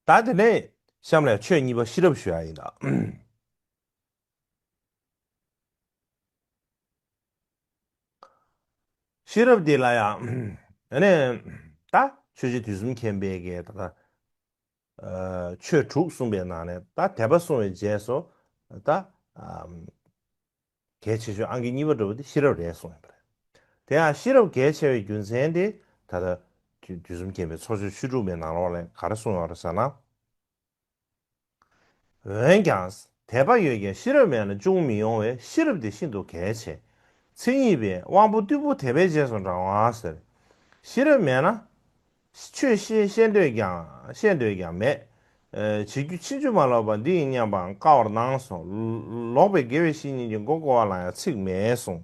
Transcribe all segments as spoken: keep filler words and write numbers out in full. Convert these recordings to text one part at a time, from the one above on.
ད་དེ་ནས་གཤམ་ལ་ཆོས་གཉིས་པ་ཤེས་རབ་ཞུ་ཡ་ཡིན་ད། ཤེས་རབ་འདི་ལ་ཡང་ཨ་ནི་ད་ཆོས་རྗེ་དུས་གསུམ་མཁྱེན་པའི་གི་ད་ལྟ་ཆོས་དྲུག་གསུངས་པའི་ནང་ནས་ད་དད་པ་གསུངས་པའི་རྗེས་སུ་ད་གལ་ཆེ་ཤོས་ཨང་ཀི་གཉིས་པ་འདྲ་བོ་དེ་ཤེས་རབ་རེད་གསུངས་ཡོད་པ་རེད། དེ་ཡང་ཤེས་རབ་གལ་ཆེ་བའི་རྒྱུ་མཚན་དེ་ད་ལྟ་དུས་གསུམ་མཁྱེན་པའི་ཚོགས་ཆོས་ཆོས་དྲུག་པའི་ནང་ལོགས་ལ་ག་རེ་གསུངས་ཡོད་རེད་ཟེར་ན། འོན་ཀྱང་དད་པ་ཡོད་ཀྱང་ཤེས་རབ་མེད་ན་ཅུང་མི་ཡོང་བས་ཤེས་རབ་དེ་ཤིན་ཏུ་གལ་ཆེ། མཚན་ཉིད་པས་དབང་པོ་རྟུལ་པོ་དད་པའི་རྗེས་སུ་འབྲང་བ་ཟེར། ཤེས་རབ་མེད་ན། ཆོས་ཤེས་ཤེས་འདོད་ཀྱང་ཤེས་འདོད་ཀྱང་མེད། བྱེད་རྒྱུ་ཕྱིན་ཅི་མ་ལོག་པ་འདི་ཡིན་སྙམ་པའང་དཀའ་བར་སྣང་གསུངས། ལོག་པའི་དགེ་བའི་བཤེས་གཉེན་གྱི་མགོ་བསྐོར་བ་ལ་ཡང་ཚིག་མེད་གསུངས།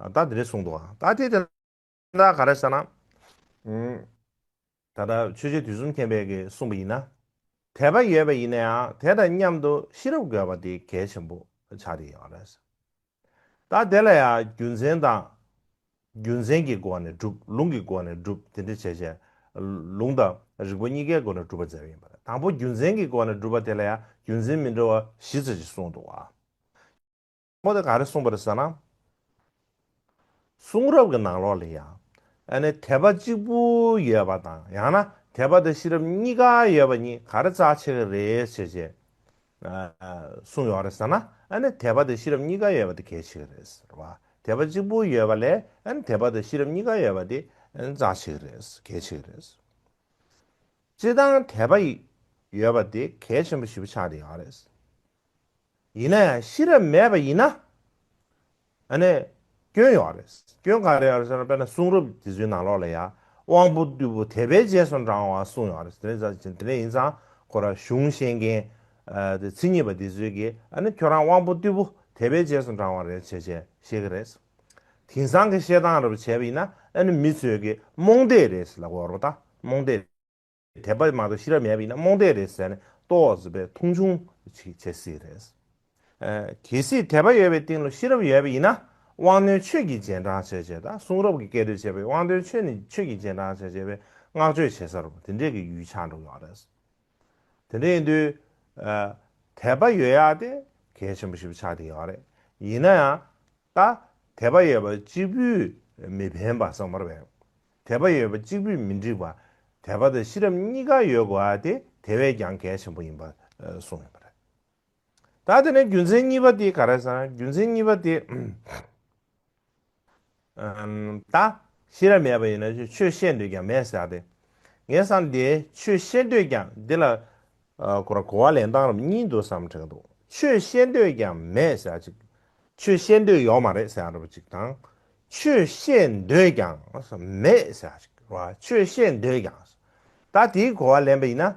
ད་འདི་རེ་གསུངས་འདུག་ད་དེ་དེ་ད་ག་རེ་ཟེར་ན། ད་ལྟ་ཆོས་རྗེ་དུས་གསུམ་མཁྱེན་པས་ཀྱིས་གསུངས་པ་ཡིན་ན། དད་པ་ཡོད་པ་ཡིན་ན་ཡང་དེ་དང་མཉམ་དུ་ཤེས་རབ་དགོས་པ་དེ་གལ་ཆེན་པོ་ཆགས་ཀྱི་ཡོད་རེད། ད་དེ་ལ་ཡང་རྒྱུ་མཚན་དང་། རྒྱུ་མཚན་གྱི་སྒོ་ནས་སྒྲུབ། ལུང་གི་སྒོ་ནས་སྒྲུབ། དེ་འདྲ་བྱས་བྱས། ལུང་དང་རིགས་པ་གཉིས་ཀའི་སྒོ་ནས་སྒྲུབ་པ་མཛད་པ་ཡིན་པ་རེད། དང་པོ་རྒྱུ་མཚན་གྱི་སྒོ་ནས་སྒྲུབ་པ་དེ་ལ་ཡང་རྒྱུ་མཚན་མི་འདྲ་བ་བཞི་ཙམ་ཞིག་གསུངས་འདུག་བ། དང་པོ་དེ་ག་རེ་གསུངས་པ་རེད་ཟེར་ན། གསུང་རབ་ཀྱི་ནང་ལོགས་ལ་ཡང་། ཨ་ནི་དད་པ་གཅིག་པུ་ཡོད་པ་དང་ཡང་ན་དད་པ་དང་ཤེས་རབ་གཉིས་ཀ་ཡོད་པ་གཉིས་ག་རེ་རྩ་ཆེ་གི་རེད་ཟེར་བྱས། གསུངས་ཡོད་རེད་ཟེར་ན། ཨ་ནི་དད་པ་དང་ཤེས་རབ་གཉིས་ཀ་ཡོད་པ་དེ་གལ་ཆེ་གི་རེད་ཟེར་བ། དད་པ་གཅིག་པུ་ཡོད་པ་ལས་ཨ་ནི་དད་པ་དང་ཤེས་རབ་གཉིས་ཀ་ཡོད་པ་དེ་ཨ་ནི་རྩ་ཆེ་གི་རེད། གལ་ཆེ་གི་རེད། སྤྱིར་བཏང་དད་པ་ཡོད་པ་དེ་གལ་ཆེན་པོ་ཞེ་པོ་ཆགས་བསྡད་ཡོད་རེད། ཡིན་ན་ཡང་ཤེས་རབ་མེད་པ་ཡིན་ན། ཨ་ནི། སྐྱོན་ཡོད་རེད། སྐྱོན་ག་རེ་ཡོད་རེད་ཟེར་ན། དཔེར་ན་གསུང་རབ་དེ་ཚོའི་ནང་ལོགས་ལ་ཡང་དབང་པོ་རྟུལ་པོ་དད་པའི་རྗེས་སུ་འབྲང་བ་གསུངས་ཡོད་རེད། དེ་འདྲ་དེ་འདྲ་ཡིན་ཙང་ཁོ་རང་གཞུང་ཤེས་མཁན། ཨ། དེ་མཚན་ཉིད་པ་དེ་ཚོས་ཀྱིས་ཨ་ནི་ཁྱོད་རང་དབང་པོ་རྟུལ་པོ་དད་པའི་རྗེས་སུ་འབྲང་བ་རེད་བྱས་བྱས་བཤད་ཀྱི་རེད། དེང་སང་གི་བཤད་སྟངས་རབ་བྱས་པ་ཡིན་ན་ཨ་ནི་མི་ཚོས་ཀྱིས་རྨོངས་དད་རེད་ལབ་ཀྱི་ཡོད་རེད་པ། ད་རྨོངས་དད། དད་པ་མ་གཏོགས་ཤེས་རབ་མེད་པ་ཡིན་ན་རྨོངས་དད་རེད་ཟེར་ནས་ཏོག་ཙམ་པའི་མཐོང་ཆུང་ཅིག་བྱེད་སྲིད་རེད། ཨ། གལ་སྲིད་དད་པ་ཡོད་པའི་སྟེང་ལ་ཤེས་རབ་ཡོད་པ་ཡིན་ན། དབང་རྣོན་ཆོས་ཀྱི་རྗེས་འབྲང་བྱས་བྱས་དང་། གསུང་རབ་ཀྱི་སྐད་དོད་བྱས་པའི་དབང་རྣོན་ཆོས་ནི་ཆོས་ཀྱི་རྗེས་འབྲང་བྱས་བྱས་པའི་བསྔགས་བརྗོད་བྱེད་ས་རུ་དེ་འདྲས་ཀྱི་ཡུལ་ཆགས་འགྲོ་གི་ཡོད་རེད། དེ་འདྲ་ཡིན་དུས། ཨ། དད་པ་ཡོད་ཡག་དེ་གལ་ཆེན་པོ་ཞིག་ཆགས་བསྡད་ཡོད་རེད། ཡིན་ན་ཡང་། ད། དད་པ་ཡོད་པ་གཅིག་པུས་མི་ཕན་པ་གསུངས་པ་རེད། དད་པ་ཡོད་པ་གཅིག་པུས་མི་འགྲིག་པ། དད་པ་དང་ཤེས་རབ་གཉིས་ཀ་ཡོད་དགོས་པ་དེ་དེ་བས་ཀྱང་གལ་ཆེན་པོ་ཡིན་པ་གསུངས་ཡོད་པ་རེད། ད་དེ་ནས་རྒྱུ་མཚན་གཉིས་པ་དེ་ག་རེ་ཟེར་ན། རྒྱུ་མཚན་གཉིས་པ་དེ། ཨམ། ད། ཤེས་རབ་མེད་པ་ཡིན་ན་ཆོས་བཤད་འདོད་ཀྱང་མེད་ཟེར་ཏེ། ངས་བསམ་སྟེ་ཆོས་བཤད་འདོད་ཀྱང་འདི་ལ། ཨ། ཁོ་རང་གོ་བ་ལེན་སྟངས་རབ་གཉིས་འདུག་བསམ་དྲན་འདུག་ཆོས་བཤད་འདོད་ཀྱང་མེད་ཟེར་ཅིག་ཆོས་བཤད་འདོད་ཡོད་མ་རེད་ཟེར་རབ་ཅིག་དང་། ཆོས་བཤད་འདོད་ཀྱང་མེད་ཟེར་ཅིག་རེད་བ། ཆོས་བཤད་འདོད་ཀྱང་། ད་དེའི་གོ་བ་ལེན་པ་ཡིན་ན།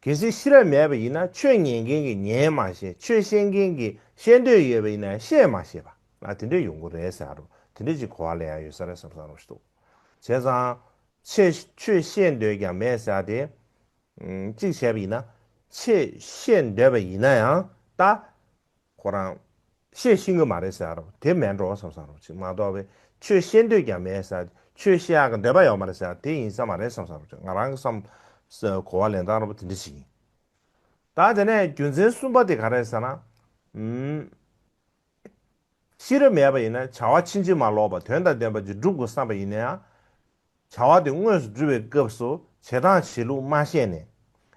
གལ་སྲིད་ཤེས་རབ་མེད་པ་ཡིན་ན་ཆོས་ཉན་མཁན་གྱིས་ཉན་མ་ཤེས། ཆོས་བཤད་མཁན་གྱིས་བཤད་འདོད་ཡོད་པ་ཡིན་ན་བཤད་མ་ཤེས་པ། ཨ། དེ་འདྲ་ཡོང་གི་རེད་ཟེར་རོ། དེ་འདྲ་ཅིག་གོ་བ་ལེན་ཡ་ཡོད་ས་རེད་བསམ་བསམ་རོ་ཞིག་འདུག་བྱས་ཙང་། ཆོས་ཆོས་བཤད་འདོད་ཀྱང་མེད་ཟེར་ཏེ། ཨུམ། གཅིག་བྱས་པ་ཡིན་ན། ཆོས་བཤད་འདོད་པ་ཡིན་ན་ཡང་ད། ཁོ་རང་། བཤད་ཤེས་ཀྱི་མ་རེད་ཟེར་རོ། དེ་མེད་འགྲོ་བསམ་བསམ་རོ་ཅིག་མ་གཏོགས་པའི། ཆོས་བཤད་འདོད་ཀྱང་མེད་ཟེར། ཆོས་བཤད་ཡག་གི་འདོད་པ་ཡོད་མ་རེད་ཟེར། དེ་ཡིན་ས་མ་རེད་བསམ་བསམ་རོ་ཅིག་ང་རང་གི་བསམ། གོ་བ་ལེན་སྟངས་རོ་པོ་དེ་འདྲ་ཞིག་ཡིན། ད་དེ་ནས་རྒྱུ་མཚན་གསུམ་པ་དེ་ག་རེ་ཟེར་ན། ཨུམ། ཤེས་རབ་མེད་པ་ཡིན་ན་བྱ་བ་ཕྱིན་ཅི་མ་ལོག་པ་དོན་དང་ལྡན་པ་ཅིག་སྒྲུབ་དགོས་བསམ་པ་ཡིན་ན་ཡང་། བྱ་བ་དེ་དངོས་སུ་སྒྲུབ་པའི་སྐབས་སུ་བྱེད་སྟངས་བྱེད་ལུགས་མ་ཤེས་ནས།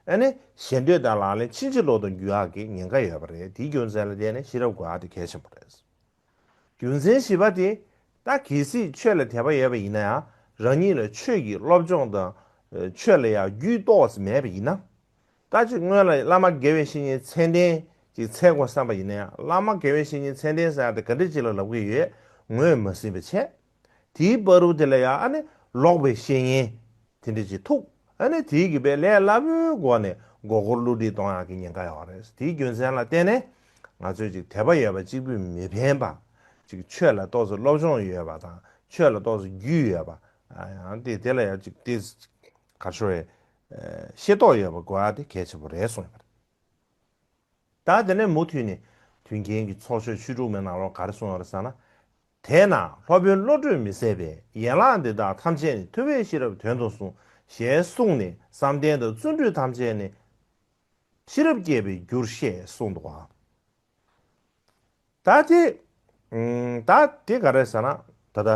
ཨ་ནི་ཞེ་འདོད་དང་ལག་ལེན་ཕྱིན་ཅི་ལོག་ཏུ་འགྱུར་ཡག་གི་ཉེན་ཁ་ཡོད་པ་རེད། དེའི་རྒྱུ་མཚན་ལ་བརྟེན་ནས་ཤེས་རབ་དགོས་ཡག་དེ་གལ་ཆེན་པོ་རེད། རྒྱུ་མཚན་བཞི་པ་དེ། ད་གལ་སྲིད་ཆོས་ལ་དད་པ་ཡོད་པ་ཡིན་ན་ཡང་རང་ཉིད་ལ་ཆོས་ཀྱི་སློབ་སྦྱོང་དང་། ཆོས་ལ་ཡང་རྒྱུས་ཏོག་ཙམ་མེད་པ་ཡིན་ན། ད་ཅིག་སྔོན་ལ་བླ་མ་དགེ་བའི་བཤེས་གཉེན་མཚན་ལྡན་ཅིག་འཚོལ་དགོས་བསམ་པ་ཡིན་ན་ཡང་། བླ་མ་དགེ་བའི་བཤེས་གཉེན་མཚན་ལྡན་ཟེར་ཡག་དེ་ག་འདྲ་ཅིག་ལ་ལབ་ཀྱི་ཡོད་ངོས་མ་ཟིན་པ་བྱས། དེའི་བར་དུ་དེ་ལ་ཡང་ཨ་ནི་ལོག་པའི་བཤེས་གཉེན་དེ་འདྲ་ཅིག་ཐུག་ཨ་ནི་དེའི་གི་པའི་ལས་སླ་པོའི་སྒོ་ནས་མགོ་སྐོར་བསླུ་བྲིད་གཏོང་ཡག་གི་ཉེན་ཁ་ཡོད་རེད། དེའི་རྒྱུ་མཚན་ལ་བརྟེན་ནས་ང་ཚོས་ཅིག་དད་པ་ཡོད་པ་གཅིག་པུས་མི་ཕན་པ། ཅིག་ཆོས་ལ་ཏོག་ཙམ་སློབ་སྦྱོང་ཡོད་པ་དང་ཆོས་ལ་ཏོག་ཙམ་རྒྱུས་ཡོད་པ། ཨ། ཡང་དེ་དེ་ལ་ཡང་ཅིག་དེ་ག་ཤོ་རེ། ཤེས་རྟོགས་ཡོད་པ་དགོས་ཡག་དེ་གལ་ཆེན་པོ་རེད་གསུངས་ཡོད་པ་རེད། ད་དེ་ནས་མུ་མཐུད་ནས་མཐུན་རྐྱེན་གྱི་ཚོགས་ཆོས་ཆོས་དྲུག་མའི་ནང་ལོགས་ག་རེ་གསུངས་ཡོད་རེད་ཟེར་ན། དེས་ན་སློབ་དཔོན་བློ་གྲོས་མི་ཟད་པས། ཡན་ལག་འདི་དག་ཐམས་ཅད་ནི་ཐུབ་པས་ཤེས་རབ་དོན་དུ་གསུངས། ཞེས་གསུངས་ནས། བསམ་གཏན་དང་བརྩོན་འགྲུས་ཐམས་ཅད་ནི་ཤེས་རབ་བསྐྱེད་པའི་རྒྱུར་བཤད་གསུངས་འདུག་ག་ད་དེ། ཨུམ། ད་དེ་ག་རེ་ཟེར་ན། ད་ལྟ་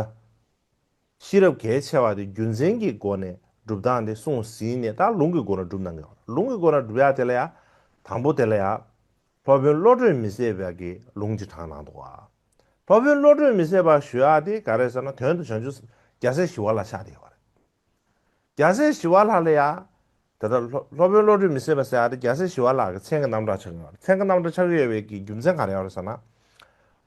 ཤེས་རབ་གལ་ཆེ་བ་དེ་རྒྱུ་མཚན་གྱི་སྒོ་ནས་སྒྲུབ་སྟངས་དེ་གསུངས་ཟིན་ནས། ད་ལུང་གི་སྒོ་ནས་སྒྲུབ་གནང་གི་ཡོད། ལུང་གི་སྒོ་ནས་སྒྲུབ་ཡ་དེ་ལ་ཡ། དང་པོ་དེ་ལ་ཡ། སློབ་དཔོན་བློ་གྲོས་མི་ཟད་པ་གི་ལུང་ཅིག་དྲངས་གནང་འདུག་ག་སློབ་དཔོན་བློ་གྲོས་མི་ཟད་པ་ཞུ་ཡ་དེ་ག་རེ་ཟེར་ན། དོན་དུ་བྱང་ཆུབ་རྒྱལ་སྲས་ཞི་བ་ལྷ་ཆགས་བསྡད་ཡོད་རེད། རྒྱལ་སྲས་ཞི་བ་ལྷ་ལ་ཡ། ད་ལྟ་སློབ་སློབ་དཔོན་བློ་གྲོས་མི་ཟད་པ་ཟེར་ཡ་དེ་རྒྱལ་སྲས་ཞི་བ་ལྷ་གི་མཚན་གྱི་རྣམ་གྲངས་ཆགས་ཀྱི་ཡོད་རེད། མཚན་གྱི་རྣམ་གྲངས་ཆགས་ཀྱི་ཡོད་པའི་གི་རྒྱུ་མཚན་ག་རེ་ཡོད་རེད་ཟེར་ན།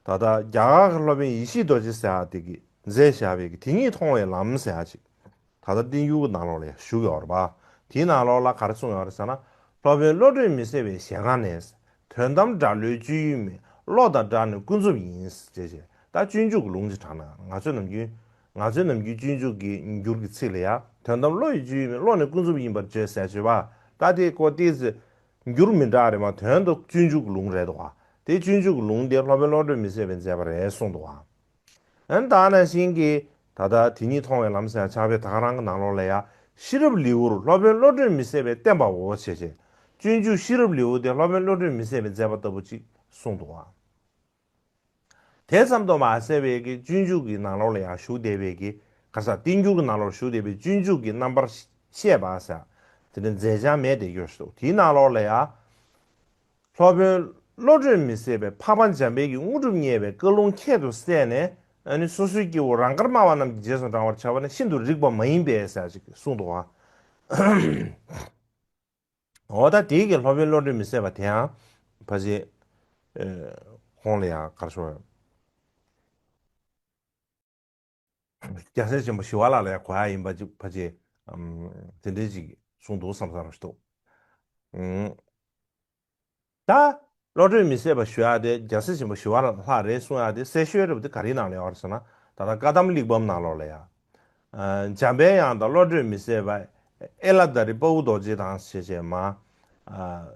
ད་ལྟ་རྒྱ་གར་གྱི་སློབ་དཔོན་ཡེ་ཤེས་རྡོ་རྗེ་ཟེར་ཡ་དེ་གིས་མཛད་བཞག་པའི་གི་དེ་ཉིད་མཐོང་བའི་ལམ་ཟེར་ཡ་ཅིག་ད་ལྟ་བསྟན་འགྱུར་གྱི་ནང་ལོགས་ལ་ཡང་བཞུགས་ཡོད་རེད་པ། དེའི་ནང་ལོགས་ལ་ག་རེ་གསུངས་ཡོད་རེད་ཟེར་ན། སློབ་དཔོན་བློ་གྲོས་མི་ཟད་པའི་ཞལ་སྔ་ནས། དོན་དམ་སྒྲ་བློའི་སྤྱོད་ཡུལ་མེད། བློ་དང་སྒྲ་ནི་ཀུན་རྫོབ་ཡིན། ཅེས་བྱས། ད་སྤྱོད་འཇུག་གི་ལུང་ཅིག་དྲངས་ན། ང་ཚོས་ནམ་རྒྱུན། ང་ཚོས་ནམ་རྒྱུན་སྤྱོད་འཇུག་གི་འགྱུར་གྱི་ཚིག་ལ་ཡང་། དོན་དམ་བློ་ཡི་སྤྱོད་ཡུལ་མེད། བློ་ནི་ཀུན་རྫོབ་ཡིན་པར་བརྗོད་ཟེར་བྱས་པ། ད་དེ་ཀོ་ཏི་ཙི་འགྱུར་མི་འདྲ་རེད་མ། དོན་དུ་སྤྱོད་འཇུག་གི་ལུང་རེད་འདུག་ག་དེ་སྤྱོད་འཇུག་གི་ལུང་དེ་སློབ་དཔོན་བློ་གྲོས་མི་ཟད་པས་མཛད་པ་རེད་གསུངས་འདུག་ག་ཨན། ད་ནང་བཞིན་གྱི་ད་ལྟ་དེ་ཉིད་མཐོང་བའི་ལམ་ཟེར་ཡ་ཕྱག་དཔེ་ད་ག་རང་གི་ནང་ལོགས་ལ་ཡ། ཤེས་རབ་ལེའུར་སློབ་དཔོན་བློ་གྲོས་མི་ཟད་པས་བསྟན་པའོ་ཞེས་བྱས། སྤྱོད་འཇུག་ཤེས་རབ་ལེའུ་དེ་སློབ་དཔོན་བློ་གྲོས་མི་ཟད་པས་མཛད་པ་ལྟ་བུ་ཅིག་གསུངས་འདུག་ག་དེ་ཙམ་དུ་མ་ཟད་པའི་གི་སྤྱོད་འཇུག་གི་ནང་ལོགས་ལ་ཡང་བཞུགས་བསྡད་པའི་གི་ག་ས་བསྟན་འགྱུར་གྱི་ནང་ལོགས་བཞུགས་བསྡད་པའི་སྤྱོད་འཇུག་གི་རྣམ་པར་བཤད་པ་ཟེར། དེ་ནི་མཛད་བྱ་མེད་དེ་ཡོད་ཞུ། དེའི་ནང་ལོགས་ལ་ཡང་། སློབ་དཔོན་བློ་གྲོས་མི་ཟད་པས་འཕགས་པ་འཇམ་དཔལ་གྱི་དངོས་གྲུབ་བརྙེས་པའི་བཀའ་ལུང་ཁྱད་དུ་བསད་ནས། ཨ་ནི་སོ་སོའི་སྐྱེ་བོ་རང་དགར་སྨྲ་བ་རྣམས་ཀྱི་རྗེས་སུ་འབྲང་བར་བྱ་བ་ནི་ཤིན་ཏུ་རིགས་པ་མ་ཡིན་པས་ཟེར་ཅིག་གསུངས་འདུག་ག་འོ་ད་དེའི་གི་སློབ་དཔོན་བློ་གྲོས་མི་ཟད་པ་དེའང་ཕལ་ཆེར། ཨེ། ཁོང་ལ་ཡང་གར་ཤོར། རྒྱལ་སྲས་ཆེན་པོ་ཞི་བ་ལྷ་ལ་ཡང་གོ་ཡ་ཡིན་པ་ཅིག་ཕལ་ཆེར། ཨམ། དེ་འདྲའི་ཅིག་གསུངས་འདུག་བསམ་བསམ་རེད་འདུག་ཨང་། ད་བློ་གྲོས་མི་ཟད་པ་ཞུ་ཡ་དེ་རྒྱལ་སྲས་ཆེན་པོ་ཞི་བ་ལྷ་རེད་གསུང་ཡ་དེ་གསལ་ཤོས་རེད་པ། དེ་ག་རེའི་ནང་ལ་ཡོད་རེད་ཟེར་ན། ད་ལྟ་བཀའ་གདམས་གླེགས་བམ་ནང་ལོགས་ལ་ཡ། ཨ། འཇམ་པའི་དབྱངས་དང་བློ་གྲོས་མི་ཟད་པ། ཨེ་ལ་ད་རི་དཔའ་བོ་རྡོ་རྗེ་དང་ཞེས་བྱས་མ། ཨ།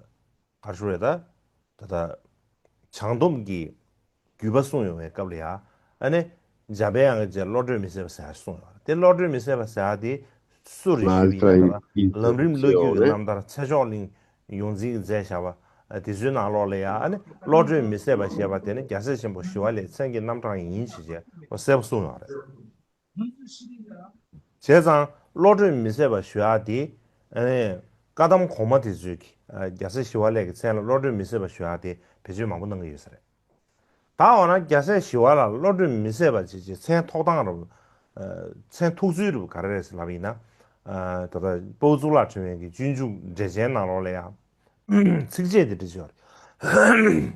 ག་རེ་ཞུ་རེད་ད། ད་ལྟ་བྱང་སྡོམ་གྱི་བརྒྱུད་པ་གསུངས་ཡོང་བའི་སྐབས་ལ་ཡ། ཨ་ནི་འཇམ་པའི་དབྱངས་ཀྱི་རྗེས་བློ་གྲོས་མི་ཟད་པ་ཟེར་ཡ་གསུངས་ཡོད་རེད། དེ་བློ་གྲོས་མི་ཟད་པ་ཟེར་ཡ་དེ་སུ་རེད་ཞུས་པ་ཡིན་ན། ད་ལམ་རིམ་བློ་རྒྱུད་ཀྱི་རྣམ་ཐར་ཚེ་མཆོག་གླིང་ཡོངས་འཛིན་གྱིས་མཛད་བཞག་པ་དེ་ཚོའི་ནང་ལོགས་ལ་ཡ། ཨ་ནི་བློ་གྲོས་མི་ཟད་པ་ཞེས་པ་དེ་ནི་རྒྱལ་སྲས་ཆེན་པོ་ཞི་བ་ལྷའི་མཚན་གྱི་རྣམ་གྲངས་ཡིན་ཞེས་བྱས་གསལ་པོ་གསུངས་ཡོད་རེད། བྱས་ཙང་བློ་གྲོས་མི་ཟད་པ་ཞུ་ཡ་དེ། ཨ་ནི་བཀའ་གདམས་གོང་མ་དེ་ཚོས་ཀྱི། ཨ། རྒྱལ་སྲས་ཞི་བ་ལྷའི་གི་མཚན་ལ་བློ་གྲོས་མི་ཟད་པ་ཞུ་ཡ་དེ་བེད་སྤྱོད་མང་པོ་གནང་གི་ཡོད་ས་རེད། ད་འོ་ན་རྒྱལ་སྲས་ཞི་བ་ལྷ་ལ་བློ་གྲོས་མི་ཟད་པ་ཅེས་བྱས་མཚན་ཐོགས་སྟངས་རུ། ཨ། མཚན་ཐོགས་ཚུལ་རུ་ག་རེ་རེད་ཟེར་ལབ་པ་ཡིན་ན། ཨ། ད་ལྟ་དཔའ་བོ་གཙུག་ལག་ཕྲེང་བའི་གི་སྤྱོད་འཇུག་འགྲེལ་ཆེན་ནང་ལོགས་ལ་ཡང་ཚིགས་བཅད་དེ་འདྲ་ཅིག་ཡོད་རེད།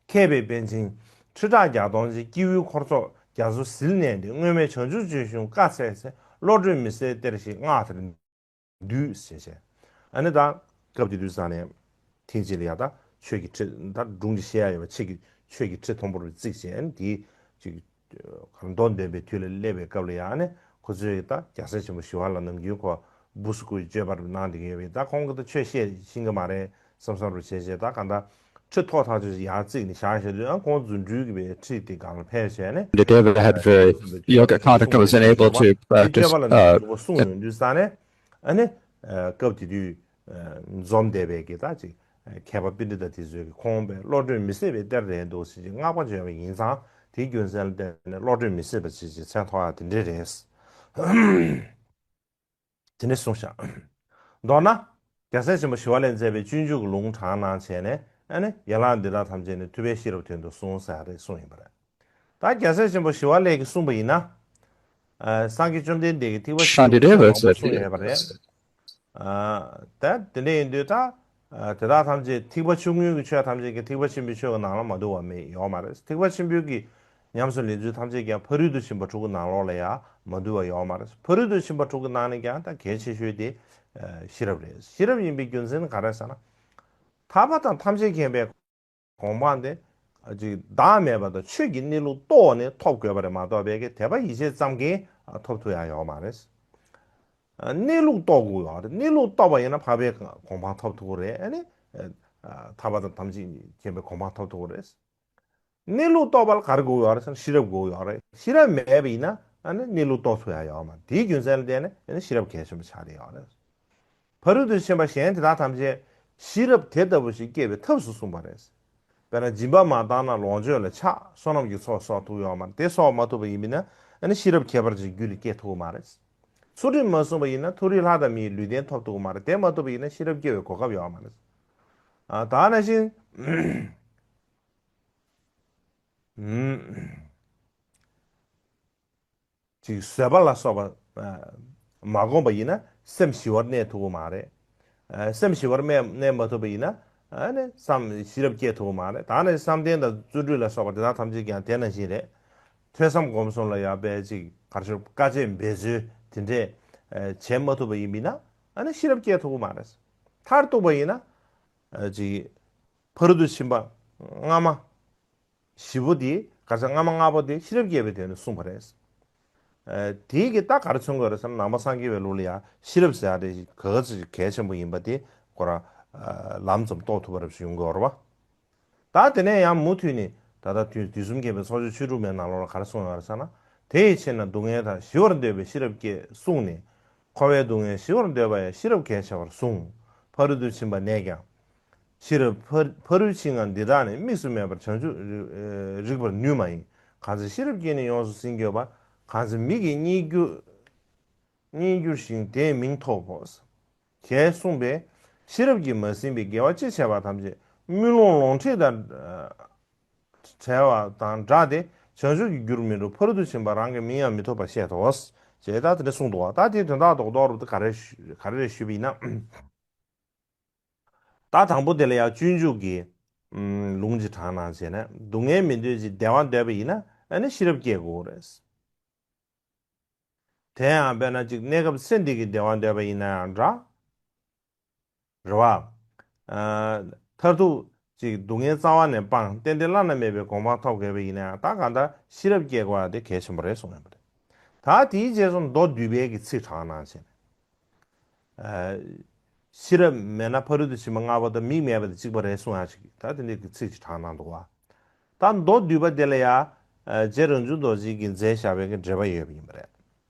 མཁས་པའི་པཎ་ཆེན་ཁྲི་ཕྲག་བརྒྱ་སྟོང་གིས། སྐྱེ་བོའི་འཁོར་ཚོགས་རྒྱ་མཚོ་ཟིལ་གནོན་ཏེ། སྔོན་མེད་བྱང་ཆུབ་ལྗོན་ཤིང་བཀའ་སྩལ་ཚེ། བློ་གྲོས་མི་ཟད་གཏེར་ཞིག་སྔགས་དེར་འདུས་ཞེས་བཤད། ཨ་ནི་ད་སྐབས་དེ་དུས་ཙང་ནས་ཐེངས་གཅིག་ལ་ཡ་ད་ཆོས་ཀྱི་ཁྲི། ད་སྒྲུང་གི་བཤད་ཡ་ཡོད་པ། ཆོས་ཀྱི་ཆོས་ཀྱི་ཁྲི་མཐོན་པོར་བརྩིགས་བྱས། ཨ་ནི་དེའི་ཅིག་མདོ་འདོན་པའི་དུས་ལ་སླེབས་པའི་སྐབས་ལ་ཡ། ཨ་ནི་ཁོ་ཚོས་ད་རྒྱལ་སྲས་ཆེན་པོ་ཞི་བ་ལྷ་ནམ་རྒྱུན་ཁོ་བུ་སུ་ཀུའི་སྤྱོད་པ་རུ་གནང་བསྡད་ཀྱི་ཡོད་པས། ད་ཁོང་གིས་ད་ཆོས་བཤད་ཤེས་ཀྱི་མ་རེད་བསམ་བསམ་རུ་བྱས་བྱས། ད་གང་ལྟར་ཁྲི་ཐོག་ཐག་ཆོད་ཡར་བརྩིགས་ནས་བཞག་བཞག་དུས། ཨ། ཁོང་རྫུ་འཕྲུལ་གྱི་བའི་ཁྲི་དེ་སྒང་ལ་ཕེབས་བྱས་ནས། The devil had very yoga conduct and was unable to practice, uh, སྤྱོད་པ་ལ་འཇུག་པ་གསུངས་ཡོང་དུས་ཙང་ནས། ཨ་ནི་སྐབས་དེ་དུས་འཛོམས་བསྡད་པའི་གི་ད་ཅིག་མཁས་པ་པཎྜི་ཏ་དེ་ཚོས་ཀྱི་ཁོང་པའི་བློ་གྲོས་མི་ཟད་པའི་གཏེར་རེད་འདུག་ཟེར་གྱི་བསྔགས་པ་བརྗོད་པ་ཡིན་ཙང་། དེའི་རྒྱུ་མཚན་ལ་བརྟེན་ནས་བློ་གྲོས་མི་ཟད་པ་ཅེས་ཀྱི་མཚན་ཐོགས་ཡ་དེ་འདྲས་རེད། དེ་འདྲས་གསུངས་ཤག་མདོར་ན། རྒྱལ་སྲས་ཆེན་པོ་ཞི་བ་ལྷས་མཛད་པའི་སྤྱོད་འཇུག་གི་ལུང་དྲངས་གནང་བྱས་ནས། ཨ་ནི་ཡན་ལག་འདི་དག་ཐམས་ཅད་ནི་ཐུབ་པས་ཤེས་རབ་དོན་དུ་གསུངས་ཟེར་ཡ་རེད་གསུངས་ཡིན་པ་རེད། ད་རྒྱལ་སྲས་ཆེན་པོ་ཞི་བ་ལྷས་ཀྱིས་གསུངས་པ་ཡིན་ན། ཨ། སངས་རྒྱས་བཅོམ་ལྡན་འདས་ཀྱིས་ཐེག་པ་ཆེན་པོའི་ཆོས་ནང་ལ་གསུངས་ཡོད་པ་རེད། ཨ། ད་དེ་འདྲ་ཡིན་དུས་ད། ཨ། དེ་དག་ཐམས་ཅད་ཐེག་པ་ཆུང་ངུའི་གི་ཆོས་ཐམས་ཅད་ཀྱང་ཐེག་པ་ཆེན་པོའི་ཆོས་ཀྱི་ནང་ལ་མ་འདུ་བ་མེད་ཡོད་མ་རེད། ཐེག་པ་ཆེན་པོའི་གི་ཉམས་སུ་ལེན་ཚུལ་ཐམས་ཅད་ཀྱང་ཕ་རོལ་ཏུ་ཕྱིན་པ་དྲུག་གི་ནང་ལོགས་ལ་ཡང་མ་འདུ་བ་ཡོད་མ་རེད། ཕ་རོལ་ཏུ་ཕྱིན་པ་དྲུག་གི་ནང་ནས་ཀྱང་ད་གལ་ཆེ་ཤོས་དེ། ཨ། ཤེས་རབ་རེད། ཤེས་རབ་ཡིན་པའི་རྒྱུ་མཚན་ག་རེ་ཟེར་ན། ཐར་པ་དང་ཐམས་ཅད་མཁྱེན་པའི་གོ་འཕང་དེ། ཨ། ཅིག་བདག་མེད་པ་དང་ཆོས་ཀྱི་གནས་ལུགས་རྟོགས་ནས་ཐོབ་དགོས་པ་རེད་མ་གཏོགས། པའི་གི་དད་པ་ཡིད་ཆེས་ཙམ་གྱིས་ཐོབ་ཐུབ་ཡ་ཡོད་མ་རེད། ཨ། གནས་ལུགས་རྟོགས་དགོས་ཡོད་རེད། གནས་ལུགས་རྟོགས་པ་ཡིན་ན་འཕགས་པའི་གོ་འཕང་ཐོབ་ཐུབ་ཀྱི་རེད། ཨ་ནི། ཨ། ཐར་པ་དང་ཐམས་ཅད་མཁྱེན་པའི་གོ་འཕང་ཐོབ་ཐུབ་ཀྱི་རེད། གནས་ལུགས་རྟོགས་པ་ལ་ག་རེ་དགོས་ཡོད་རེད་ཟེར་ན་ཤེས་རབ་དགོས་ཡོད་རེད། ཤེས་རབ་མེད་པ་ཡིན་ན་ ཨ་ནི་གནས་ལུགས་རྟོགས་ཐུབ་ཡ་ཡོད་མ་རེད། དེའི་རྒྱུ་མཚན་ལ་བརྟེན་ནས་ཨ་ནི་ཤེས་རབ་གལ་ཆེན་པོ་ཆགས་བསྡད་ཡོད་རེད། ཕ་རོལ་ཏུ་ཕྱིན་པ་གཞན་དེ་དག་ཐམས་ཅད་ཤེས་རབ་དེ་ལྟ་བུ་ཞིག་སྐྱེ་བའི་ཐབས་སུ་གསུངས་པ་རེད། དཔེར་ན་སྦྱིན་པ་མ་བཏང་ན་ལོངས་སྤྱོད་ལ་ཆགས། བསོད་ནམས་ཀྱི་ཚོགས་གསོག་ཐུབ་ཡོད་མ་རེད། དེ་གསོག་མ་ཐུབ་པ་ཡིན་པས་ན་ཨ་ནི་ཤེས་རབ་ཁྱད་པར་ཅན་རྒྱུད་ལ་སྐྱེ་ཐུབ་ཀྱི་མ་རེད། ཚུལ་ཁྲིམས་མ་བསྲུངས་པ་ཡིན་ན་མཐོ་རིས་ལྷ་དང་མིའི་ལུས་རྟེན་ཐོབ་ཐུབ་ཀྱི་མ་རེད། དེ་མ་ཐུབ་པ་ཡིན་ན་ཤེས་རབ་སྐྱེ་བའི་གོ་སྐབས་ཡོད་མ་རེད། ཨ། ད་ནང་བཞིན། ཨུམ། ཅིག་བཟོད་པ་ལ་སོགས་པ་ཨ་མ་བསྒོམས་པ་ཡིན་ན་སེམས་ཞི་བར་གནས་ཐུབ་ཀྱི་མ་རེད། ཨ། སེམས་ཞི་བར་གནས་གནས་མ་ཐུབ་པ་ཡིན་ན་ཨ་ནི་བསམ་ཤེས་རབ་སྐྱེ་ཐུབ་ཀྱི་མ་རེད། ད་ནི་བསམ་གཏན་དང་བརྩོན་འགྲུས་ལ་སོགས་པ་དེ་དག་ཐམས་ཅད་ཀྱང་དེ་ནང་བཞིན་རེད། ཐོས་བསམ་སྒོམ་གསུམ་ལ་ཡང་དཔེ་ཅིག་ག་རེ་ཞུ། དཀའ་སྤྱད་འབད་རྩོལ་དེ་འདྲས་ཨ་བྱེད་མ་ཐུབ་པ་ཡིན་པ་ཡིན་ན་ཨ་ནི་ཤེས་རབ་སྐྱེ་ཐུབ་ཀྱི་མ་རེད། མཐར་གཏུགས་པ་ཡིན་ན་ཨ་ཅིག་ཕ་རོལ་ཏུ་ཕྱིན་པ་སྔ་མ་བཞི་པོ་དེ། ག་ས། སྔ་མ་ལྔ་པོ་དེ་ཤེས་རབ་སྐྱེ་བའི་དོན་དུ་གསུངས་པ་རེད། ཨ། དེའི་གི་ད་ག་རེ་མཚོན་དགོས་རེད་ཟེར་ན། ནང་པ་སངས་རྒྱས་པའི་ལུགས་ལ་ཡང་ཤེས་རབ་ཟེར་ཡ་དེ་ག་ཚོད་གལ་ཆེན་པོ་ཡིན་པ་དེ་ཁོ་རང་ཨ་ལམ་ཙམ་རྟོགས་ཐུབ་པ་རེད་ཞུ་དགོས་རེད་པ། ད་དེ་ནས་ཡང་མུ་མཐུད་ནས་ད་ལྟ་དུས་དུས་གསུམ་མཁྱེན་པའི་ཚོགས་མཆོག་ཆོས་དྲུག་མའི་ནང་ལོགས་ལ་ག་རེ་གསུངས་ཡོད་རེད་ཟེར་ན། དེ་ཡི་ཕྱིར་ན་སྡུག་བསྔལ་དང་ཞི་བར་འདོད་པས་ཤེས་རབ་བསྐྱེད་གསུངས་ནས། འཁོར་བའི་སྡུག་བསྔལ་ཞི་བར་འདོད་པ་ཡང་ཤེས་རབ་གལ་ཆེ་བར་གསུངས། ཕ་རོལ་ཏུ་ཕྱིན་པ་ནས་ཀྱང་། ཤེས་རབ་ཕ་ཕ་རོལ་ཕྱིན་ལྔ་འདི་དག་ནི། དམིགས་སུ་མེད་པར་བྱང་ཆུབ་རིག་པར་ནུས་མ་ཡིན། གང་ཚེ་ཤེས་རབ་ཀྱིས་ནི་ཡོངས་སུ་ཟིན་གྱུར་པ། གང་ཚེ་མིག་གིས་རྙེད་གྱུར་རྙེད་གྱུར་ཞིང་དེའི་མིང་ཐོབ་བོ། ཞེས་གསུངས་པས། ཤེས་རབ་ཀྱིས་མ་ཟིན་པའི་དགེ་བ་ཅི་བྱས་པ་ཐམས་ཅད་དམུས་ལོང་ལོང་ཁྲིད་དང་བྲལ་བ་དང་འདྲ་སྟེ་བྱང་ཆུབ་ཀྱི་རྒྱུར་མི་འགྲོ། ཕ་རོལ་ཏུ་ཕྱིན་པ་རང་གི་མིང་ཡང་མི་ཐོབ་པར་བཤད་དོ། ཞེས་ད་དེ་འདྲ་གསུངས་འདུག་བ། ད་དེའི་དོན་དག་རྡོག་རྡོག་རུ་ག་རེ་ཞུ་ག་རེ་རེད་ཞུས་པ་ཡིན་ན། ད་དང་པོ་དེ་ལ་ཡང་སྤྱོད་འཇུག་གི་ཨུམ་ལུང་ཅིག་དྲངས་གནང་བྱས་ནས། སྡུག་བསྔལ་མི་འདོད་ཅིང་བདེ་བ་འདོད་པ་ཡིན་ན་ཨ་ནི་ཤེས་རབ་སྐྱེ་དགོས་རེད། དེ་ཡང་དཔེར་ན་ཅིག་གནས་སྐབས་ཚེ་འདི་གི་བདེ་བ་འདོད་པ་ཡིན་ན་ཡང་འདྲ། རེད་བ། ཨ། མཐར་ཐུག་ཅིག་སྡུག་བསྔལ་རྩ་བ་ནས་སྤངས། གཏན་གཏན་བླ་ན་མེད་པའི་གོ་འཕང་ཐོབ་དགོས་པ་ཡིན་ན་ཡང་ད་གང་ལྟར་ཤེས་རབ་སྐྱེ་དགོས་པ་དེ་གལ་ཆེན་པོ་རེད་གསུངས་ཡོད་པ་རེད། ད་དེའི་རྗེས་སུ་མདོ་སྡུད་པའི་གི་ཚིག་དྲངས་གནང་བྱས་ནས། ཨ། ཤེས་རབ་མེད་ན་ཕ་རོལ་ཏུ་ཕྱིན་པ་ལྔ་པོ་དང་མིག་མེད་པ་དང་གཅིག་པ་རེད་གསུང་ཡ་ཞིག་ད་དེ་འདྲའི་གི་ཚིག་ཅིག་དྲངས་གནང་འདུག་བ། ད་མདོ་སྡུད་པ་དེ་ལ་ཡ། ཨ། རྗེ་རང་བྱུང་རྡོ་རྗེ་གིས་མཛད་བཞག་པའི་གི་འགྲེལ་པ་ཡོད་པ་ཡིན་པ་རེད།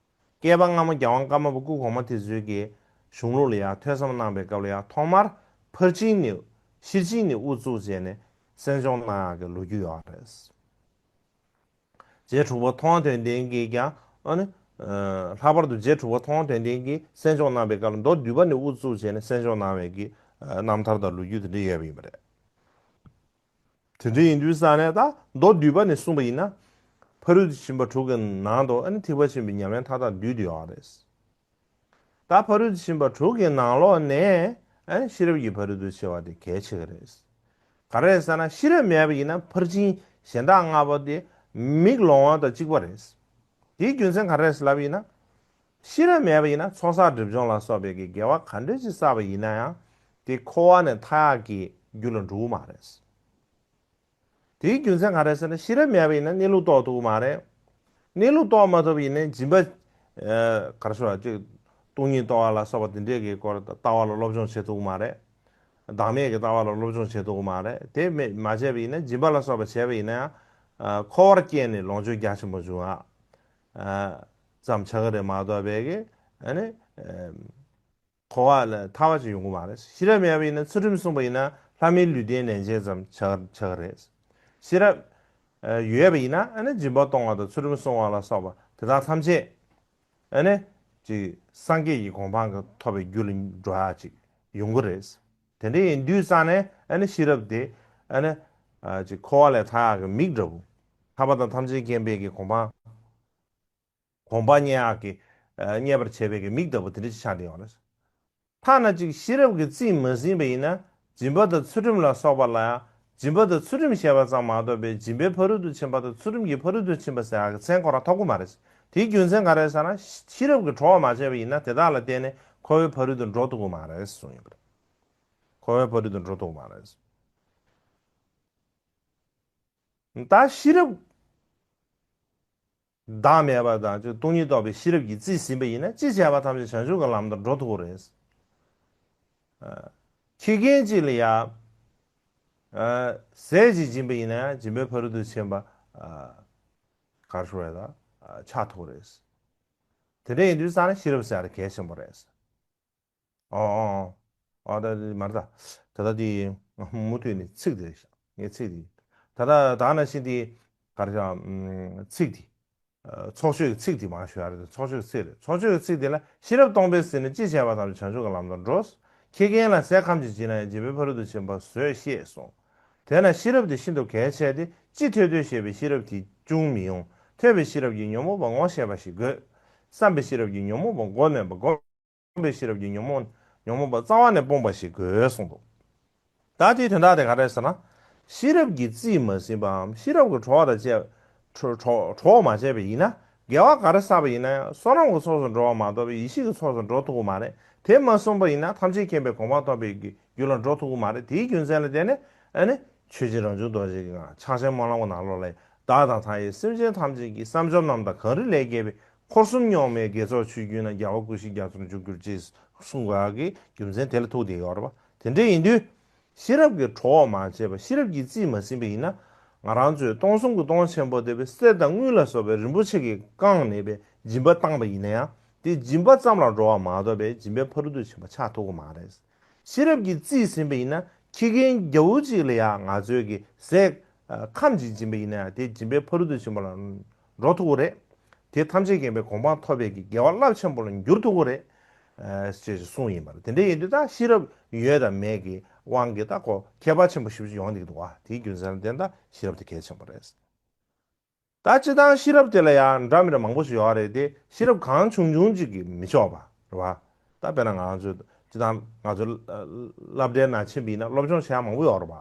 བསྐལ་པ་སྔ་མ་རྒྱལ་དབང་ཀརྨ་པ་སྐུ་གོང་མ་དེ་ཚོའི་གི་གཞུང་ལུགས་ལ་ཡ་ཐོས་བསམ་གནང་པའི་སྐབས་ལ་ཡ་ཐོག་མར་ཕར་ཕྱིན་ནས་ཤེར་ཕྱིན་ནས་དབུ་བཙུགས་བྱས་ནས་གསན་སྦྱོང་གནང་ཡག་གི་ལོ་རྒྱུས་ཡོད་རེད། རྗེ་དྲུག་པ་མཐོང་བ་དོན་ལྡན་གྱིས་ཀྱང་ཨ་ནི། ལྷག་པར་དུ་རྗེ་དྲུག་པ་མཐོང་བ་དོན་ལྡན་གྱིས་གསན་སྦྱོང་གནང་པའི་སྐབས་ལ་མདོ་སྡུད་པ་ནས་དབུ་བཙུགས་བྱས་ནས་གསན་སྦྱོང་གནང་བའི་གི་རྣམ་ཐར་དང་ལོ་རྒྱུས་དེ་འདྲ་ཡོད་པ་ཡིན་པ་རེད། དེ་འདྲ་ཡིན་དུས་ཙང་ནས་ད་མདོ་སྡུད་པ་ནས་གསུངས་པ་ཡིན་ན། ཕ་རོལ་ཏུ་ཕྱིན་པ་དྲུག་གི་ནང་དུ་ཨ་ནི་ཐེག་པ་ཆེན་པོའི་ཉམས་ལེན་མཐའ་དག་འདུས་ཏེ་ཡོད་རེད། ད་ཕ་རོལ་ཏུ་ཕྱིན་པ་དྲུག་གི་ནང་ལོགས་ནས་ཨ་ནི་ཤེས་རབ་ཀྱི་ཕ་རོལ་ཏུ་ཕྱིན་པ་དེ་གལ་ཆེ་གི་རེད། ག་རེ་ཟེར་ན་ཤེས་རབ་མེད་པ་ཡིན་ན་ཕར་ཕྱིན་གཞན་དག་ལྔ་པོ་དེ་མིག་ལོང་བ་དང་གཅིག་པ་རེད། དེའི་རྒྱུ་མཚན་ག་རེ་ཟེར་ལབ་ཡིན་ན། ཤེས་རབ་མེད་པ་ཡིན་ན་ཚོགས་བསགས་སྒྲིབ་སྦྱོང་ལ་སོགས་པའི་གི་དགེ་བ་ག་འདྲ་ཅིག་བསགས་པ་ཡིན་ན་ཡང་དེ་འཁོར་བ་ནས་ཐར་ཡག་གི་རྒྱུ་ལ་འགྲོ་གི་མ་རེད། དེའི་རྒྱུ་མཚན་ག་རེ་ཟེར་ན་ཤེས་རབ་མེད་པ་ཡིན་ན་གནས་ལུགས་རྟོགས་ཐུབ་ཀྱི་མ་རེད། གནས་ལུགས་རྟོགས་མ་ཐུབ་པ་ཡིན་ན་སྦྱིན་པ། ཨ། ག་རེ་ཞུ་བ་ཅིག་སྟོང་ཉིད་རྟོགས་པ་ལ་སོགས་པ་དེ་འདྲས་ཀྱི་སྐོར་ལྟ་བ་ལ་སློབ་སྦྱོང་བྱེད་ཐུབ་ཀྱི་མ་རེད། བདག་མེད་ཀྱི་ལྟ་བ་ལ་སློབ་སྦྱོང་བྱེད་ཐུབ་ཀྱི་མ་རེད། དེ་མེད་མ་བྱས་པ་ཡིན་ན་སྦྱིན་པ་ལ་སོགས་པ་བྱས་པ་ཡིན་ན་ཡང་། ཨ། འཁོར་བར་སྐྱེས་ནས་ལོངས་སྤྱོད་རྒྱ་ཆེན་པོ་འབྱུང་བ། ཨ། ཙམ་ཆགས་ཀྱི་རེད་མ་གཏོགས་པའི་གི་ཨ་ནི། ཨ། འཁོར་བ་ལས་ཐར་བ་ཅིག་ཡོང་གི་མ་རེད། ཤེས་རབ་མེད་པ་ཡིན་ན་ཚུལ་ཁྲིམས་བསྲུངས་པ་ཡིན་ན་ལྷ་མིའི་ལུས་རྟེན་ལེན་བྱེད་ཙམ་ཆགས་ཆགས་ཀྱི་རེད། ཤེས་རབ་ཡོད་པ་ཡིན་ན་ཨ་ནི་སྦྱིན་པ་གཏོང་བ་དང་ཚུལ་ཁྲིམས་བསྲུང་བ་ལ་སོགས་པ་དེ་དག་ཐམས་ཅད་ཨ་ནི་ཅིག་སངས་རྒྱས་ཀྱི་གོ་འཕང་གི་ཐོབ་པའི་རྒྱུ་ལ་འགྲོ་ཡག་ཅིག་ཡོང་གི་རེད། དེ་འདྲ་ཡིན་དུས་ཙང་ནས་ཨ་ནི་ཤེས་རབ་དེ་ཨ་ནི་ཅིག་འཁོར་བ་ལས་ཐར་ཡག་གི་མིག་འདྲ་བོ། ཐར་པ་དང་ཐམས་ཅད་མཁྱེན་པའི་གི་གོ་འཕང་། གོ་འཕང་བརྙེས་ཡག་གི་ཨ་བརྙེས་པར་བྱེད་པའི་གི་མིག་ལྟ་བུ་དེ་འདྲ་ཅིག་ཆགས་བསྡད་ཡོད་རེད། ཐ་ན་ཅིག་ཤེས་རབ་ཀྱིས་རྩིས་མ་ཟིན་པ་ཡིན་ན་སྦྱིན་པ་དང་ཚུལ་ཁྲིམས་ལ་སོགས་པ་ལ་ཡང་སྦྱིན་པ་དང་ཚུལ་ཁྲིམས་བཤད་པ་ཙམ་མ་གཏོགས་པའི་སྦྱིན་པའི་ཕ་རོལ་ཏུ་ཕྱིན་པ་དང་ཚུལ་ཁྲིམས་ཀྱི་ཕ་རོལ་ཏུ་ཕྱིན་པ་ཟེར་ཡག་གི་མཚན་ཁོ་རང་ཐོབ་ཀྱི་མ་རེད། དེའི་རྒྱུ་མཚན་ག་རེ་ཟེར་ན་ཤེས་རབ་ཀྱིས་གྲོགས་མ་བྱས་པ་ཡིན་ན་དེ་དག་ལ་བརྟེན་ནས་འཁོར་བའི་ཕ་རོལ་ཏུ་འགྲོ་ཐུབ་ཀྱི་མ་རེད་གསུངས་ཡོད་པ་རེད། འཁོར་བའི་ཕ་རོལ་ཏུ་འགྲོ་ཐུབ་ཀྱི་མ་རེད། ད་ཤེས་རབ་བདག་མེད་པ་དང་སྟོང་ཉིད་རྟོགས་པའི་ཤེས་རབ་ཀྱིས་རྩིས་ཟིན་པ་ཡིན་ན་ཅི་བྱས་པ་ཐམས་ཅད་བྱང་ཆུབ་ཀྱི་ལམ་དུ་འགྲོ་ཐུབ་ཀྱི་རེད། ཨ། ཁྱི་རྒན་གཅིག་ལ་ཡ། ཨ། ཟས་ཅིག་སྦྱིན་པ་ཡིན་ན་ཡང་སྦྱིན་པའི་ཕ་རོལ་ཏུ་ཕྱིན་པ། ཨ། ག་རེ་ཞུ་དགོས་རེད་ད། ཨ། ཆགས་ཐུབ་རེད། དེ་འདྲ་ཡིན་དུས་ཙང་ནས་ཤེས་རབ་ཟེར་ཡ་དེ་གལ་ཆེན་པོ་རེད། ཨོ་ཨོ་ཨོ་ཨོ་ད་མ་རེད་ད། ད་ལྟ་དེ་མུ་མཐུད་ནས་ཚིག་དེ་རེད་ཤག་ངའི་ཚིག་དེ། ད་ལྟ་ད་ནང་བཞིན་དེ་ག་རེ་ཤག་ཚིག་དེ། ཚོགས་ཆོས་ཀྱི་ཚིག་དེ་མར་ཞུ་ཡ་རེད། ཚོགས་ཆོས་ཀྱི་ཚིག་རེད། ཚོགས་ཆོས་ཀྱི་ཚིག་དེ་ལ་ཤེས་རབ་སྟོང་པས་ཟིན་ནས་ཅི་བྱས་པ་ཐམས་ཅད་བྱང་ཆུབ་ཀྱི་ལམ་དུ་འགྲོ། ཁྱི་རྒན་ལ་ཟས་ཁམ་གྱིས་བྱིན་ན་ཡང་། སྦྱིན་པའི་ཕ་རོལ་ཏུ་ཕྱིན་པ་བཟོད་ཤེས་གསུངས། དེས་ན་ཤེས་རབ་དེ་ཤིན་ཏུ་གལ་ཆེ་སྟེ། ཅི་ཐོས་ཐོས་ཞེས་པའི་ཤེས་རབ་དེ་ཅུང་མི་ཡོང་། ཐོས་པའི་ཤེས་རབ་ཀྱིས་ཉོན་མོངས་པ་ངོ་ཤེས་པ་ཞིག་དགོས། བསམ་པའི་ཤེས་རབ་ཀྱིས་ཉོན་མོངས་པ་མགོ་གནོན་པ། སྒོམ་པའི་ཤེས་རབ་ཀྱིས་ཉོན་མོངས་ཉོན་མོངས་པ་རྩ་བ་ནས་སྤོང་བ་ཞིག་དགོས་གསུངས་འདུག་ད་དེའི་དོན་དག་དེ་ག་རེ་ཟེར་ན། ཤེས་རབ་ཀྱིས་རྩིས་མ་ཟིན་པའམ་ཤེས་རབ་ཀྱིས་གྲོགས་དང་བཅས་གྲོགས་གྲོགས་གྲོགས་མ་བྱས་པ་ཡིན་ན། དགེ་བ་ག་རེ་བསགས་པ་ཡིན་ན་ཡང་བསོད་ནམས་ཀྱི་ཚོགས་སུ་འགྲོ་བ་མ་གཏོགས་པའི་ཡེ་ཤེས་ཀྱི་ཚོགས་སུ་འགྲོ་ཐུབ་ཀྱི་མ་རེད། དེ་མ་སོང་པ་ཡིན་ན་ཐམས་ཅད་མཁྱེན་པའི་གོ་འཕང་ཐོབ་པའི་རྒྱུ་ལ་འགྲོ་ཐུབ་ཀྱི་མ་རེད། དེའི་རྒྱུ་མཚན་ལ་བརྟེན་ནས་ཨ་ནི་ཆོས་རྗེ་རང་བྱུང་རྡོ་རྗེ་གི་ཕྱག་ཆེན་སྨོན་ལམ་གྱི་ནང་ལོགས་ལ། བདག་དང་མཐའ་ཡས་སེམས་ཅན་ཐམས་ཅད་ཀྱི་བསམ་སྦྱོར་རྣམས་དང་གང་རིགས་ལས་སྐྱེས་པའི་འཁོར་གསུམ་རྙོག་མའི་དགེ་ཚོགས་ཆུ་རྒྱུན་ན་རྒྱལ་བ་སྐུ་བཞིའི་རྒྱ་མཚོར་འཇུག་གྱུར་ཅིག་གསུངས་པ་གི་རྒྱུ་མཚན་དེ་ལ་ཐུག་བསྡད་ཡོད་རེད་པ། དེ་འདྲ་ཡིན་དུས། ཤེས་རབ་ཀྱིས་གྲོགས་མ་བྱས་པ་ཤེས་རབ་ཀྱིས་རྩིས་མ་ཟིན་པ་ཡིན་ན། ང་རང་ཚོས་སྟོང་གསུམ་གྱི་སྟོང་ཆེན་པོ་སྟེ་བའི་གསེར་དང་དངུལ་ལ་སོགས་པའི་རིན་པོ་ཆེ་གིས་བཀང་ནས་པའི་སྦྱིན་པ་བཏང་པ་ཡིན་ན་ཡང་དེ་སྦྱིན་པ་ཙམ་ལ་འགྲོ་བ་མ་གཏོགས་པའི་སྦྱིན་པའི་ཕ་རོལ་ཏུ་ཕྱིན་པ་ཆགས་ཐུབ་ཀྱི་མ་རེད། ཤེས་རབ་ཀྱིས་རྩིས་ཟིན་པ་ཡིན་ན་ཁྱི་རྒན་རྒྱ་བོ་གཅིག་ལ་ཡང་ང་ཚོས་ཀྱི་ཟས་ཁམ་གཅིག་སྦྱིན་པ་ཡིན་ན་ཡང་དེ་སྦྱིན་པའི་ཕ་རོལ་ཏུ་ཕྱིན་པ་ལ་འགྲོ་ཐུབ་ཀྱི་རེད། དེ་ཐམས་ཅད་མཁྱེན་པའི་གོ་འཕང་ཐོབ་པའི་གི་དགེ་བ་རླབས་ཆེན་པོ་ལ་འགྱུར་ཐུབ་ཀྱི་རེད། ཅེས་གསུངས་ཡིན་པ་རེད། དེ་འདྲ་ཡིན་དུས་ད་ཤེས་རབ་ཡོད་དང་མེད་ཀྱི་དབང་གིས་ད་ཁོ་ཁྱད་པར་ཆེན་པོ་ཞེ་པོ་ཅིག་ཡོང་བསྡད་ཀྱི་འདུག་བ། དེའི་རྒྱུ་མཚན་ལ་བརྟེན་ད་ཤེས་རབ་དེ་གལ་ཆེན་པོ་རེད། ད་སྤྱིར་བཏང་ཤེས་རབ་དེ་ལ་ཡང་འདྲ་མི་འདྲ་མང་པོ་ཞིག་ཡོད་རེད་དེ། ཤེས་རབ་གང་བྱུང་བྱུང་ཅིག་གིས་མི་ཆོག་པ་རེད་བ། ད་དཔེར་ན་ང་ཚོས་སྤྱིར་བཏང་ང་ཚོ་སློབ་གྲྭའི་ནང་ཕྱིན་པ་ཡིན་ན་སློབ་སྦྱོང་བྱེད་ཡ་མང་པོ་ཡོད་རེད་བ།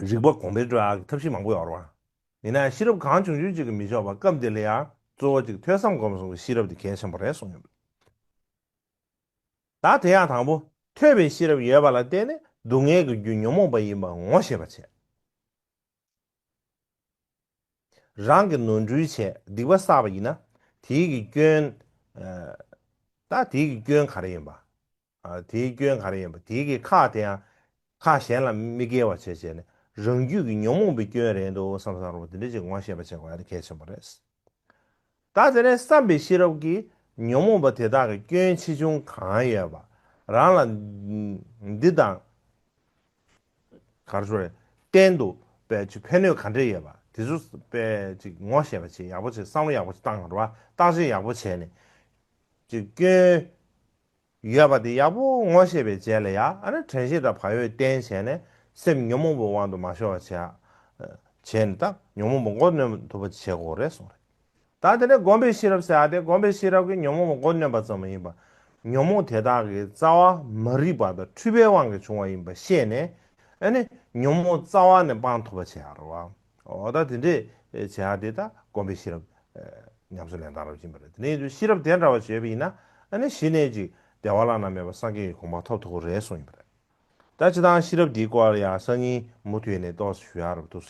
རིག་པ་གོང་འཕེལ་འགྲོ་ཡ་གི་ཐབས་ཤེས་མང་པོ་ཡོད་རེད་བ། ཡིན་ན་ཡང་ཤེས་རབ་གང་བྱུང་བྱུང་ཅིག་གིས་མི་ཆོག་པ་སྐབས་འདི་ལ་ཡང་གཙོ་བོ་གཅིག་ཐོས་བསམ་སྒོམ་གསུམ་གྱི་ཤེས་རབ་དེ་གལ་ཆེན་པོ་རེད་གསུངས་ཡོད། ད་དེ་ཡང་དང་པོ་ཐོས་པའི་ཤེས་རབ་ཡོད་པ་ལ་བརྟེན་ནས་སྡུག་བསྔལ་གྱི་རྒྱུ་ཉོན་མོངས་པ་ཡིན་པ་ངོ་ཤེས་པ་བྱས། རང་གི་ནོར་འཁྲུལ་བྱས་སྡིག་པ་བསགས་པ་ཡིན་ན་དེའི་གི་སྐྱོན། ད་དེའི་གི་སྐྱོན་ག་རེ་ཡིན་པ། དེའི་སྐྱོན་ག་རེ་ཡིན་པ། དེའི་གི་ཁག་དེ་ཡང་ཁག་གཞན་ལ་མི་འགེལ་བ་བྱས་བྱས་ནས་རང་རྒྱུད་ཀྱི་ཉོན་མོངས་པའི་སྐྱོན་རེད་འདུག་བསམ་བསམ་རོགས་དེ་འདྲ་ཅིག་ངོ་ཤེས་པ་བྱེད་དགོས་ཡ་དེ་གལ་ཆེན་པོ་རེད། ད་དེ་ནས་བསམ་པའི་ཤེས་རབ་ཀྱིས་ཉོན་མོངས་པ་དེ་དག་གི་སྐྱོན་ཆེ་ཆུང་གང་ཡོད་པ། རང་ལ་འདི་དང་ག་རེ་ཞུ་རེད། གཏན་དུ་པའི་ཅིག་ཕན་གནོད་ག་འདྲས་ཡོད་པ་དེ་ཚོ་པའི་ཅིག་ངོ་ཤེས་པ་བྱེད། ཡག་པོ་བྱེད། བསམ་བློ་ཡག་པོ་བཏང་ར་བ་བརྟག་དཔྱད་ཡག་པོ་བྱས་ནས་ཅིག་སྐྱོན་ཡོད་པ་དེ་ཡག་པོ་ངོ་ཤེས་པའི་རྗེས་ལ་ཡ་ཨ་ནི་དྲན་ཤེས་དང་བག་ཡོད་བསྟེན་བྱས་ནས་སེམས་ཉོན་མོངས་པའི་དབང་དུ་མ་ཤོར་བ་བྱས། བྱས་ནས་ད་ཉོན་མོངས་པ་མགོ་གནོན་ཐུབ་པ་བྱེད་དགོས་རེད་གསུངས་རེད། ད་དེ་ནས་སྒོམ་པའི་ཤེས་རབ་ཟེར་ཡ་དེ་སྒོམ་པའི་ཤེས་རབ་ཀྱིས་ཉོན་མོངས་པ་མགོ་གནོན་པ་ཙམ་མ་ཡིན་པར་ཉོན་མོངས་དེ་དག་གི་རྩ་བ་མ་རིག་པ་དང་འཁྲུལ་པའི་དབང་གིས་བྱུང་བ་ཡིན་པ་ཤེས་ནས་ཨ་ནི་ཉོན་མོངས་རྩ་བ་ནས་སྤང་ཐུབ་པ་བྱེད་ཡ་རེད་བ། འོ་ད་དེ་འདྲས་བྱེད་ཡ་དེ་ད་སྒོམ་པའི་ཤེས་རབ་ཉམས་སུ་ལེན་སྟངས་རབ་ཡིན་པ་རེད། དེ་ནས་ཤེས་རབ་དེ་འདྲ་བ་བྱས་པ་ཡིན་ན་ཨ་ནི་གཞི་ནས་ཅིག་བདེ་བ་བླ་ན་མེད་པ་སངས་རྒྱས་ཀྱི་གོ་འཕང་ཐོབ་ཐུབ་ཀྱི་རེད་གསུངས་ཡིན་པ་རེད། ད་སྤྱིར་བཏང་ཤེས་རབ་འདིའི་སྐོར་ལ་ཡང་སང་ཉིན་མུ་མཐུད་ནས་ཏོག་ཙམ་ཞུ་ཡ་རབ་འདུག